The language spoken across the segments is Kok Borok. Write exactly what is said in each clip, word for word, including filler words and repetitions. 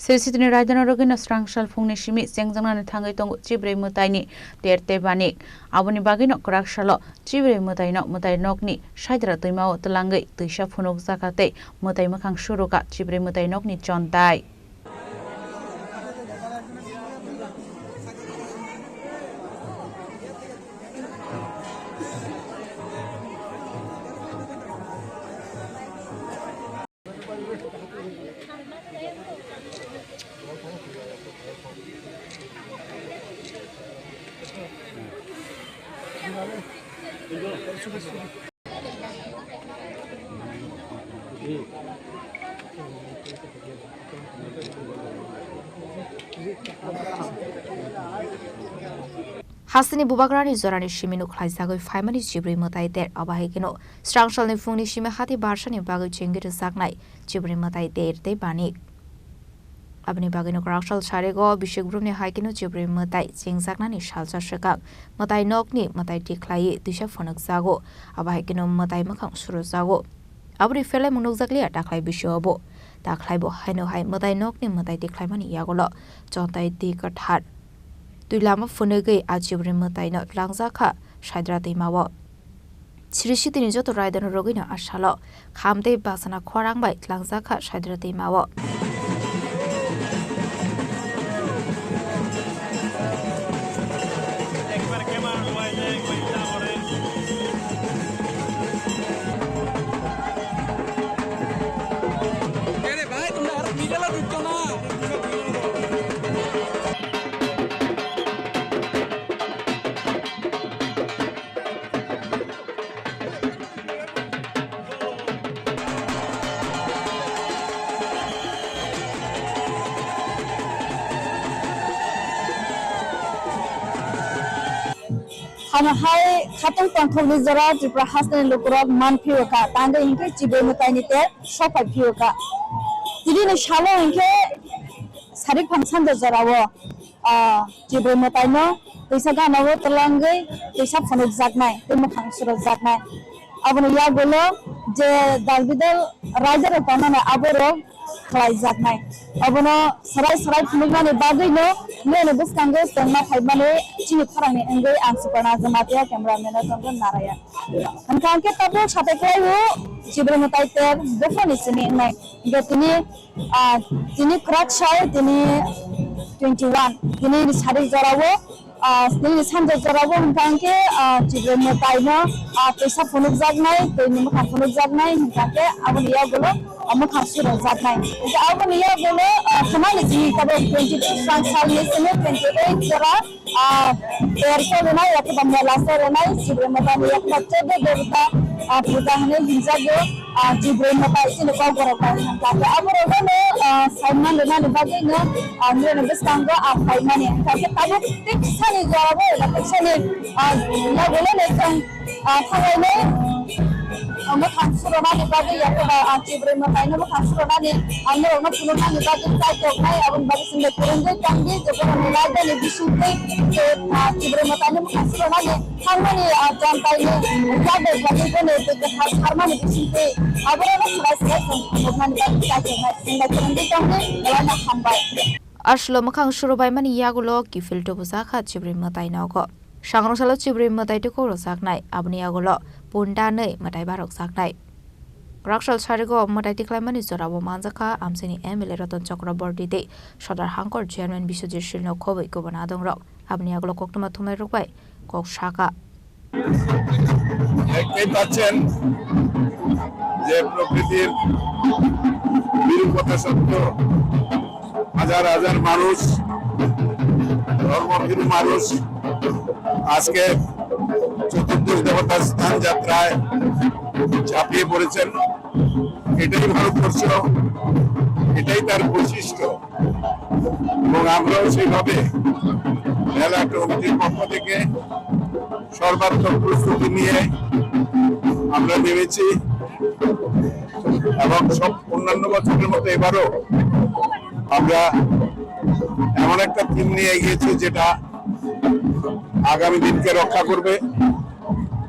Sri Sitini raidano rwgwino srang sal phungni simi chengjaknani thangwi tongo Chibrwi mwtaini ter tei banik. Aboni bagwino kwrak salo Chibrwi mwtaino mwtai nokni saidra twimao twlangwi twisa phunukjaka tei mwtai mwkhang suruka Chibrwi mwtai nokni chontai. Hasteni bubagrani jorani simi nukhlaijagwi phaimani Chibrwi mwtai ter, abo hai kheno srangsalni phungni simi hati barsani bagwi chengwi rwjaknai Chibrwi mwtai ter tei banik. Aboni bagwino kwraksal sarigo bisik brumni hai kheno Chibrwi mwtai chengjaknani salsa swkang mwtai nokni mwtai tikhlaiwi twisa phunukjago, abo hai kheno mwtai mwkhang surujago. Aboni phelamung nukjakliya dakhlai bisiobo. Dakhlaibo haino hai mwtai nokni mwtai tikhlaimani yagulo chontai twi kwthar twi lama phunugwi a Chibrwi mwtaino twlangjakha saidra twimao. Sri Sitini joto raidano rwgwino a salo kham tei bachana khorang bai twlangjakha saidra twimao. Hano hai khatung tongthokni jora Tripura hasteni lukurok manphiyo kha, tangwi hinkhe Chibrwi mwtaini ter sophai phiyo kha. Tini ni salo hinkhe sarik phang sanja jorao, ah, Chibrwi mwtaino twisa ganao twlangwi twisa phunukjaknai tei mwkhang surokjaknai. Aboni yagulo je dal bidal raidarok tongmani aborok khlaijaknai. Abono swrai swrai phunuknani bagwino nini bwskango tongma phaimani chini khorangni wngwi ang Suparna Jamatia, cameraman o tongkha Narayan. Hwnkha hwnkhe tabuk satai khlaio Chibrwi mwtai ter buphuruni simi wngnai. Hwnkhe tini, ah, tini kwrak sai tini twenty one. Tini ni sarik jorao, ah, tini ni sanja jorao hwnkha hwnkhe, ah, Chibrwi mwtaino, ah, twisa phunukjaknai, twini mwkhang phunukjaknai hwnkha hwnkhe aboni yagulo, ah, mwkhang surokjaknai. Hwnkhe aboni yagulo, ah, khwnani simi tabuk twenty two sal ni simi twenty eight jora, ah, ter solinai, yakhe ba mela solinai, Chibrwi mwtaini yakhe ba choddo devata, ah, puja hinwi hinjakgo, ah, Chibrwi mwtai chini kokborok bai hwnkha khe aborokno, ah, saiman rwnani bagwino, ah, nini bwskango, ah, phaimani hwnkha khe tabuk teksani jorabo eba teksani, ah, yagulo nai chwng, ah, thanglainai, ah, mwkhang suronani bagwi yakhe ba, ah, Chibrwi mwtaino mwkhang suronani, ah, norokno phunuknani bagwi chaichoknai, aboni bagwi chwng bai kwrwngwi tongdi je borokni raidani bisingtwi je, ah, Chibrwi mwtaino mwkhang suronani thangmani, ah, chontaini yago bagwi bono tei kwthar sarmani bisingtwi aborokno swrai swrai chwng phunuknani bagwi chaichoknai, chwng bai kwrwngwi tongdi, belai no hambai. Aswkno mwkhang surobaimani yagulo kiphil tubujakha Chibrwi mwtai nogo. Sangrong salo Chibrwi mwtai tuku rwjaknai, aboni yagulo pundanwi mwtai barokjaknai. Kwraksal sarigo mwtai tikhlaimani jorao manjakha amchaini M L A Ratan Chakraborty tei Sodar Hangkor Chairman Biswajit Silno khobwi kubun adongrok. Aboni yagulo koktwma thumnairok bai kok sakha. দেখতেই পাচ্ছেন যে প্রকৃতির বিরূপতা সত্ত্বেও হাজার হাজার মানুষ, ধর্মভীরু মানুষ আজকে চতুর্দশ দেবতার স্নান যাত্রায় ঝাঁপিয়ে পড়েছেন। এটাই ভারতবর্ষ, এটাই তার বৈশিষ্ট্য। এবং আমরাও সেইভাবে মেলা কমিটির পক্ষ থেকে সর্বাত্মক প্রস্তুতি নিয়ে আমরা নেমেছি এবং সব অন্যান্য বছরের মতো এবারও আমরা এমন একটা থিম নিয়ে এগিয়েছি, যেটা আগামী দিনকে রক্ষা করবে,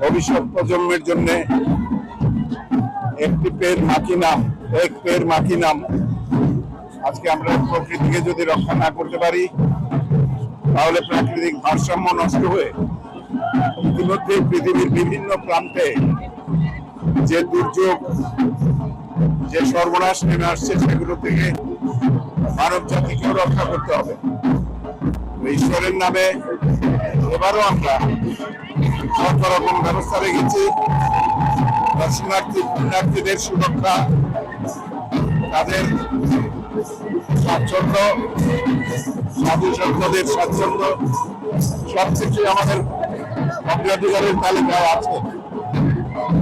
ভবিষ্যৎ প্রজন্মের জন্য একটি পের মাকি নাম, এক পের মাকি নাম। আজকে আমরা প্রকৃতিকে যদি রক্ষা না করতে পারি, তাহলে প্রাকৃতিক ভারসাম্য নষ্ট হয়ে ইতিমধ্যে পৃথিবীর বিভিন্ন প্রান্তে যে দুর্যোগ, যে সর্বনাশ নেমে আসছে, সেগুলো থেকে মানব জাতিকেও রক্ষা করতে হবে। তো ঈশ্বরের নামে এবারও আমরা যত রকম ব্যবস্থা রেখেছি, দর্শনার্থী পুণ্যার্থীদের সুরক্ষা, তাদের স্বাচ্ছন্দ্য, সাধু সন্তদের স্বাচ্ছন্দ্য, সবকিছুই আমাদের অগ্রাধিকারের তালিকায় আছে।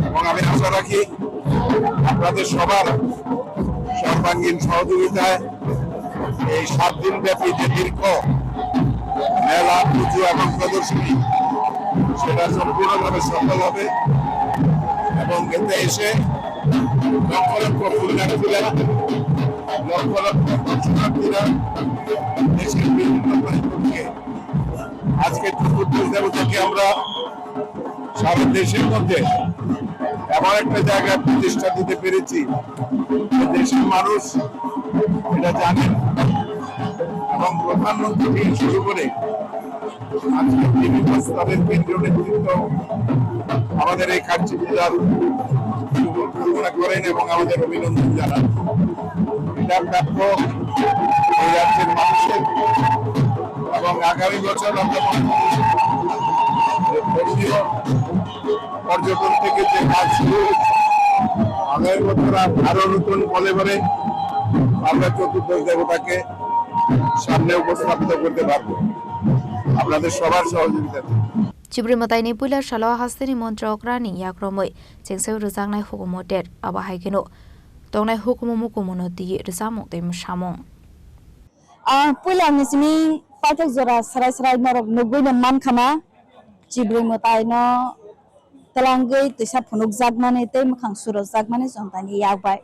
এবং আমি আশা রাখি আপনাদের সবার সর্বাঙ্গীন সহযোগিতায় এই সাত দিন ব্যাপী যে দীর্ঘ মেলা, পুজো এবং প্রদর্শনী, সেটা সম্পূর্ণভাবে সফল হবে এবং এতে এসে লক্ষ লক্ষ পুণ্যার্থীরা, লক্ষ লক্ষ দর্শনার্থীরা দেশের বিভিন্ন প্রান্ত থেকে আজকে চতুর্দশ দেবতাকে আমরা সারা দেশের মধ্যে এমন একটা জায়গায় প্রতিষ্ঠা দিতে পেরেছি যে দেশের মানুষ এটা জানেন এবং প্রধানমন্ত্রী থেকে শুরু করে আজকে বিভিন্ন স্তরের কেন্দ্রীয় নেতৃত্ব আমাদের এই কার্যকলাপ শুভ কামনা করেন এবং আমাদের অভিনন্দন জানান। এটা প্রাপ্য এই রাজ্যের মানুষের এবং আগামী বছর আমরা মনে করি যে ধর্মীয় পর্যটন থেকে যে কাজ শুরু হয়েছে, আগামী বছর আর আরো নতুন বলে বলে আমরা চতুর্দশ দেবতাকে সামনে উপস্থাপিত করতে পারবো আপনাদের সবার সহযোগিতাতে। Chibri mwtaini puila salo hasteni montrokrani yakromwi chengsa rwjaknai hukumu der, abo hai kheno tongnai hukumu mukumu no twi rwchapmung tei mwsamung. Ah, puila ni simi paithak jora srai srai norok nugwi no mankha na, Chibri mwtai no twlangwi twisa phunukjakmani tei mwkhang surokjakmani chwng taini yak bai.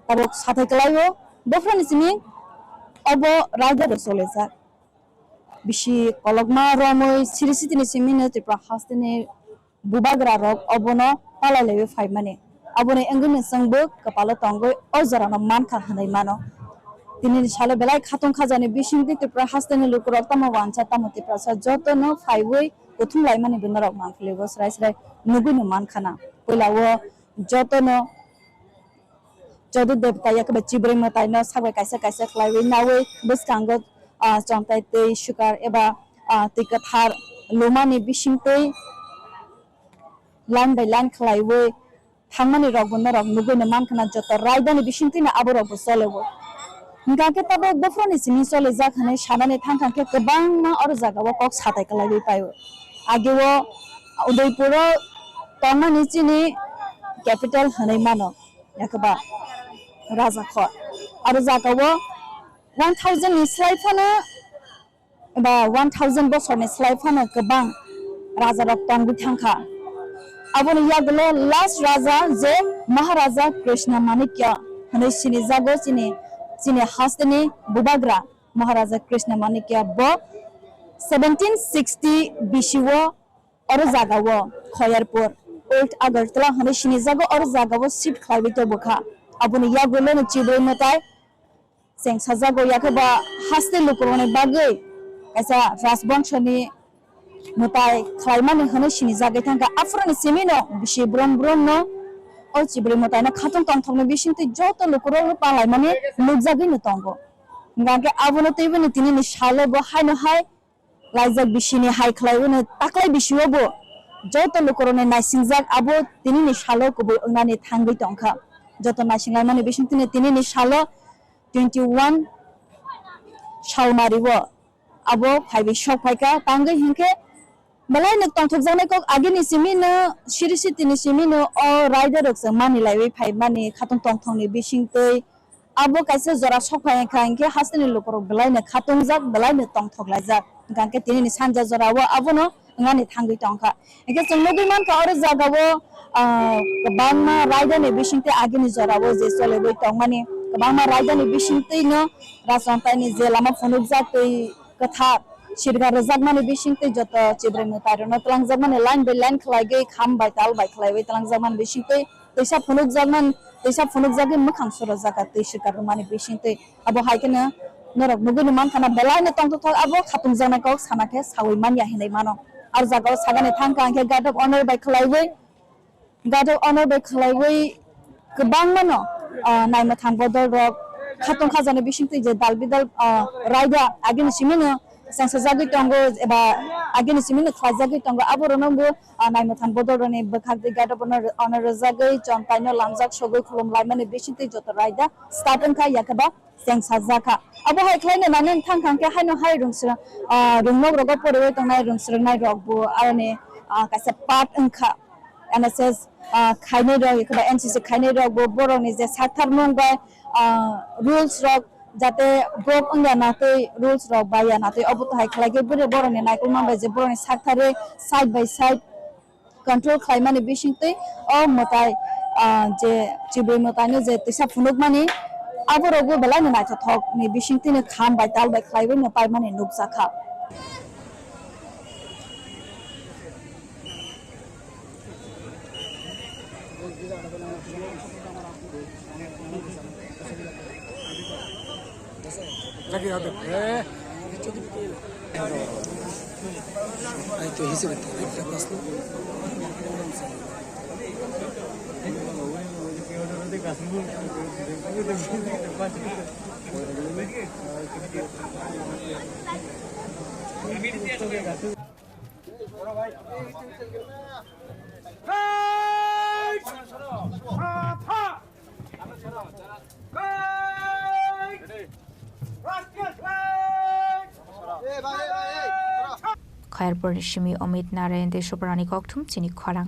Tabuk sathai kwlaio, buphuruni simi obo raida rok cholijak. Bisi kolokma romwi siri sitini simi no Tripura hasteni bubagra rok obono palai laiwi phaimani. Aboni wngwi no chwngbo kwpalo tongwi o jorano mankha hwnwi mano. Tinini salo belai khatung khajani bisingtwi Tripura hasteni lukurok tamo wansa tamo Tiprasa jotono phaiwi kuthum laimani bo norok manphiligo srai srai nugwi no mankha na. Puila o jotono Jodi Devta yakhe ba Chibri mwtai no sak bai kaisa kaisa khlaiwi nawi bwskango, ah, chontai twi sukar eba, ah, twi kwthar lumani bisingtwi line by line khlaiwi thangmani rokbo norok nugwi no mankha na, joto raidani bisingtwi no aborokbo cholio. Hwnkha khe tabuk buphuruni simi cholijak hwnwi sanani thangkha khe kwbangma oro jagao kok satai kwlaiwi paio. Ageo Udaipuro tongmani chini capital hwnwi mano. Yakoba Raja Khor. Aro jagao one thousand ni slai phano, ba one thousand bosorni slai phano kwbang rajarok tongwi thangkha. Aboni yagulo last raja je Maharaja Krishna Manikya hwnwi sinijago chini, chini hasteni bubagra Maharaja Krishna Manikya bo seventeen sixty B C o oro jagao Khoyarpur, Old Agartala hwnwi sinijago, oro jagao shift khlaiwi tongwkha. Aboni yagulono Chibri mwtai chengsajago, yakhe ba haste lukurokni bagwi kaisa rajbongshoni mwtai khlaimani hwnwi sinijagwi thangkha. Aphuruni simino bisi brum brumno o Chibri mwtaino khatung tongthokni bisingtwi joto lukurok palaimani nukjagwino tongo. Hwnkha khe abono twibono tinini salo bo haino hai laijak bisini hai khlaiwi no taklai bisio bo joto lukurokni naisingjak abo tinini salo kubui wngnani thangwi tongkha. Joto naisinglaimani bisingtwino tinini salo twenty one salmario abo phaiwi sok phaikha tangwi hinkhe belai no tongthokjaknai kok agini simino siri sitini simino o raidarok chwng manilaiwi phaimani khatung tongthokni bisingtwi. Abo kaisa jora sok phai wngkha, hinkhe hasteni lukurok belaino khatungjak, belaino tongthok laijak. Hwnkha khe tinini sanja jorao abono wngani thangwi tongkha. Hinkhe chwng nugwi mankha oro jagao, ah, kwbangma raidani bisingtwi agini jorao je choliwi tongmani, kwbangma raidani bisingtwino rajwantaini je lama phunukjak twi kwthar sirga rwjakmani bisingtwi joto Chibri mwtairokno twlangjakmani line by line khlaigwi kham bai tal bai khlaiwi twlangjakmani bisingtwi Twisa phunukjakmani, twisa phunukjagwi mwkhang sorojaga twi swkar rwmani bisingtwi. Abo hai kheno norok nugwino mankha na belai no tongthokthok abo khatungjaknai kok sana khe sawi manya hinwi mano. Aro jagao sagani thangkha hwnkhe guard of honor bai khwlaiwi, guard of honor bai khwlaiwi kwbangma no, ah, naimwthang bodol rok khatungkha jani bisingtwi je dal bidal, ah, raida agini simi no changsajagwi tongo eba agini simi no khlaijagwi tongo abo rokno bo, ah, naimwthang bodol rokni bwkhak twi guard of honor, honor rwjagwi chontai no lamjak sogwi khulum laimani bisingtwi joto raida start wngkha yakhe ba chengsajakha. Abo hai khlaino nani thang thang khe haino hai rungsrang, ah, rungmok rogo poriwi tongnai rungsrwngnai rok bo aroni, ah, kaisa part wngkha. N S S, ah, khainai rok, ekhe ba N C C khainai rok bo borokni je sakthar mung bai, ah, rules rok jate brok wngya natwi rules rok baiya natwi obo to hai khlai khe bwrwi borokni naikolma bai je borokni sakthari side by side control khlaimani bisingtwi o mwtai, ah, je chibwi mwtaino je twisa phunukmani, aborokbo belai no naithothokni bisingtwino kham bai tal bai khlaiwi no paimani nukjakha. Khairpur ni simi Amit Narayan Deshoprani kokthum chini khorang.